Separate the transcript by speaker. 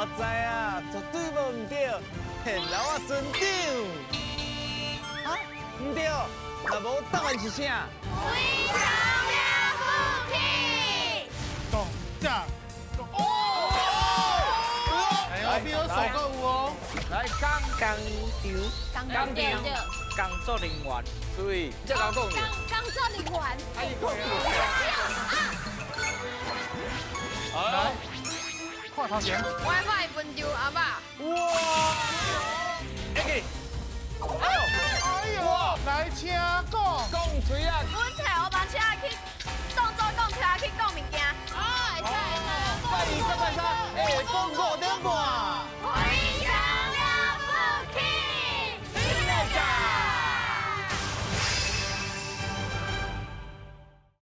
Speaker 1: 我知啊，絕對無毋對，騙老啊船長。啊，毋對，若無答案是啥？
Speaker 2: 非常了不起。
Speaker 3: 講價。哦。哎，比我手夠有哦。
Speaker 4: 來，工
Speaker 5: 工場，
Speaker 2: 工對對。
Speaker 4: 工作人員，
Speaker 1: 注意，這講講
Speaker 2: 工工作人員。
Speaker 1: 啊，伊講。
Speaker 3: 來，看頭前。
Speaker 2: WiFi 分場阿爸。
Speaker 1: 哇！哎，
Speaker 3: 哎呦，來請講。
Speaker 1: 講嘴啊！
Speaker 2: 文場。